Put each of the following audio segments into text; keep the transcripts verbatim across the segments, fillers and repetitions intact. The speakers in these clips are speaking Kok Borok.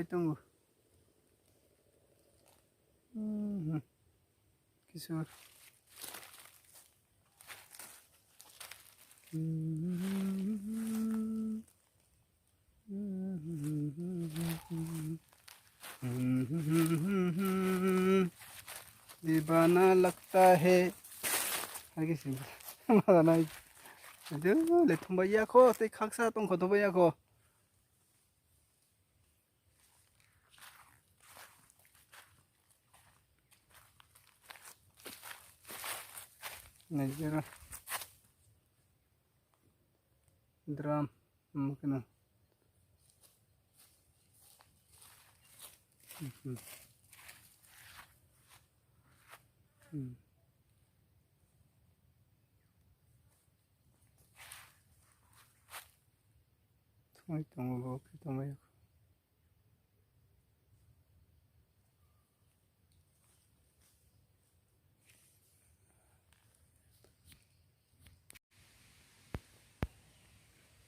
Tongo. Mhm. Kisor. Divana lagta hai. Agi sim. Mala nai. Aduh, le thumbai ya kho, tei khaksa tong kho thumbai ya kho. Nai jero. Drum, mukina. Mhm. Hmm. Thumai tongo bo khe thumai.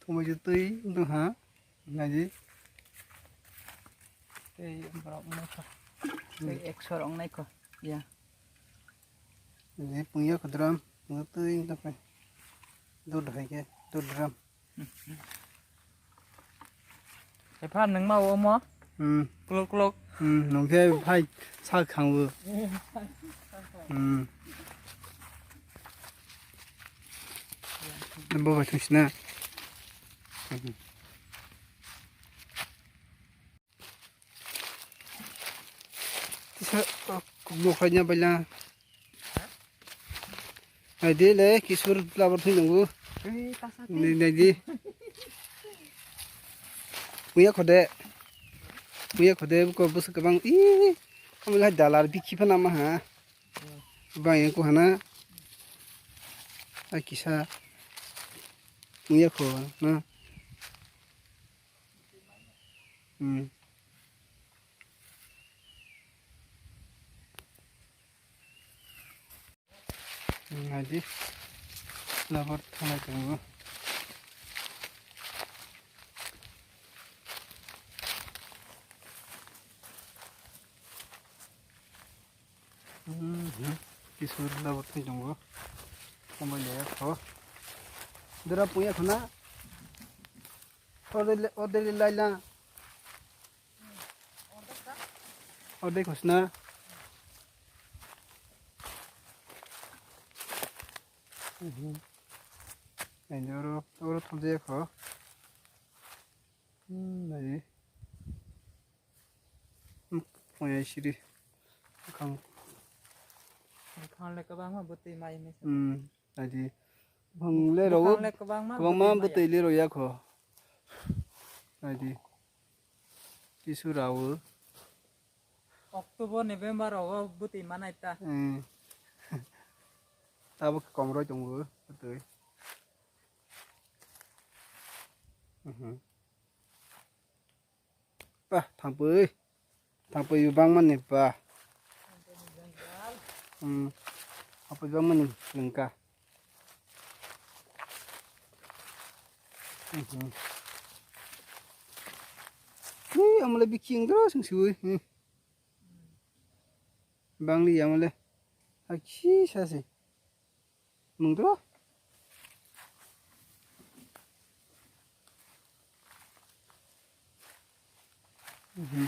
Thumai je twi wngtong ha, naidi. Tei borok wngnai kho. Tei ekso rok wngnai kho. Ya. Ni pungya kho drum, pungya twi wngtong phai. Dud hai khe, dud drum. Epha nung ma omo? Hmm. Klok klok. Hmm, nung khe phai sa khango. Hmm. Bo bai thung sina. Kisa, oh, kok bo khai nya baila. Naidi le, kisur labar thwi nungo. Ei, tasa Ni, naidi. Puya khode. Puya khode, ko bus kabang. Ih, kami lai dalar bikhi phana ma ha. Bang yang ko hana. Ai kisa. Puya kho, na. Hmm. Naidi, labar thanai tongo. Mhm. Kisur labar thai tongo. Tambai le kho. Dura puya khona. Orde le, orde le laila. Orde khosna. Mhm. Naidi oro, oro thongjaya kho. Hmm, naidi. Hmm, phungyai siri. Bukhang. Bukhang le kwbangma bwtwi mai mesa. Hmm, naidi. Bukhang le rogo. Bukhang le kwbangma Kwbangma bwtwi mai. Bwtwi le roya kho. Naidi. Kisu rawo. October, November rogo bwtwi manai ta. Hmm. Tabuk komroi tongo bwtwi. Mhm. Pa, thangpui. Thangpui bangmani pa. Hmm. Thangpui bangmani lengka. Mhm. Ui, amole biking dro sing siwi. Hmm. Bangli amole. Aki sasi. Mungtro. Mhm.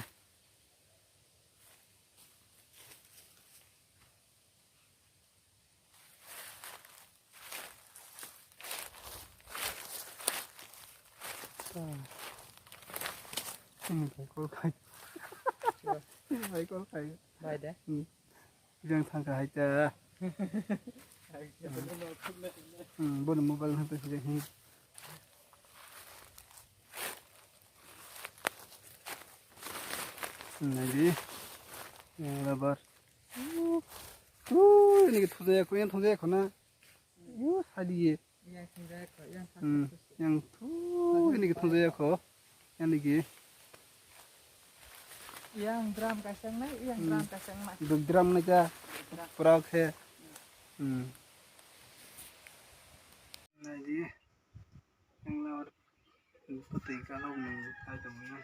Hmm, kol khai. Kol khai. Bai de. Hmm. Jang thang ka hai ta. Hmm, bo ni mobile na ta hi. Hmm, naidi. Yang labar. Uh, uh, ini ke thujaya ko, yang thujaya ko na. Uh, hadi ye. Yang thujaya ko, yang thujaya ko. Hmm, yang thu, ini ke thujaya ko. Yang lagi. Yang drum kasang na, yang drum kasang na. Duk drum na kya? Drum. Pura khe. Hmm. Naidi. Yang lawar. Putih kalau ni, ada mana?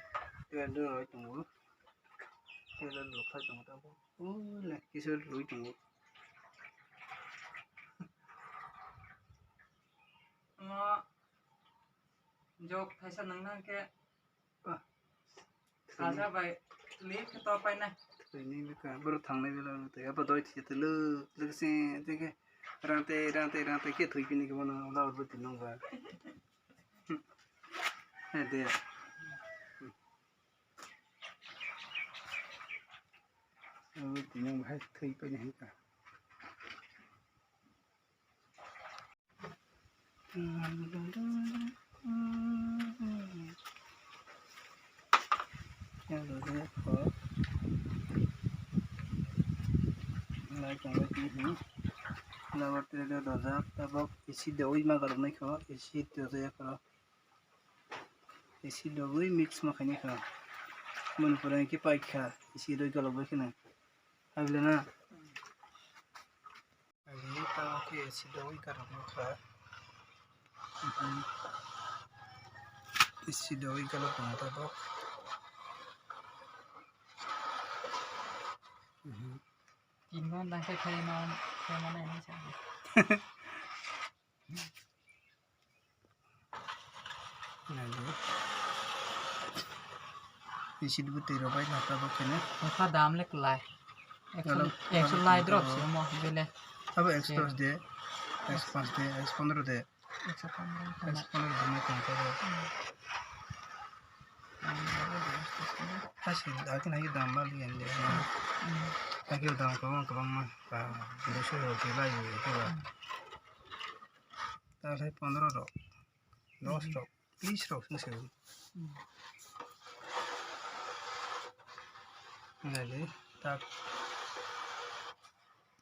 Tei do roi tongo. Tei do lukhai tongo tabo. Ule kisa roi tongo. Omo jok thaisa nang nang khe. Ah. Kaja bai lip khe to painai. Tini bika boro thangnai bela tei apa doi thia telo. Lukse tei khe rang tei rang tei rang tei khe thoi pini khe bono la bo tinong ba. Hai de. Abo tini bahai thwi paina hai ka. Lai tongwi tini hwnwi. Flower tray dojak, tabok isi deui ma goroknai kho, isi dojak kho. Isi dogwi mix ma khaini kha. Moni pore khe pai kha, isi doi galok bai kheno. Abile na. Abile ta khe isi dogwi galok ma kha. Isi dogwi galok ma tabok. Tin ghonta khe khaima, khaima nai hinwi sa. Naidi. Isi dubu twi rok bai nokha bo kheno. Nokha dam le kwlai. Ekso, Alo, ekso alo lai tongkha drop bo. Se omo bele. Abo ekso dos de, ekso panch de, ekso pondro de. Ekso pondro. Ekso pondro de mai tongkha bo. Hmm. Hasil, hasil dam ba liyan de. Hmm. Hasil dam kwbang kwbangma. Ba, duiso rok khe lai yo, khe ba. Hmm. Ta sai pondro rok, dos rok, bis rok sung se. Hmm. Nai le, ta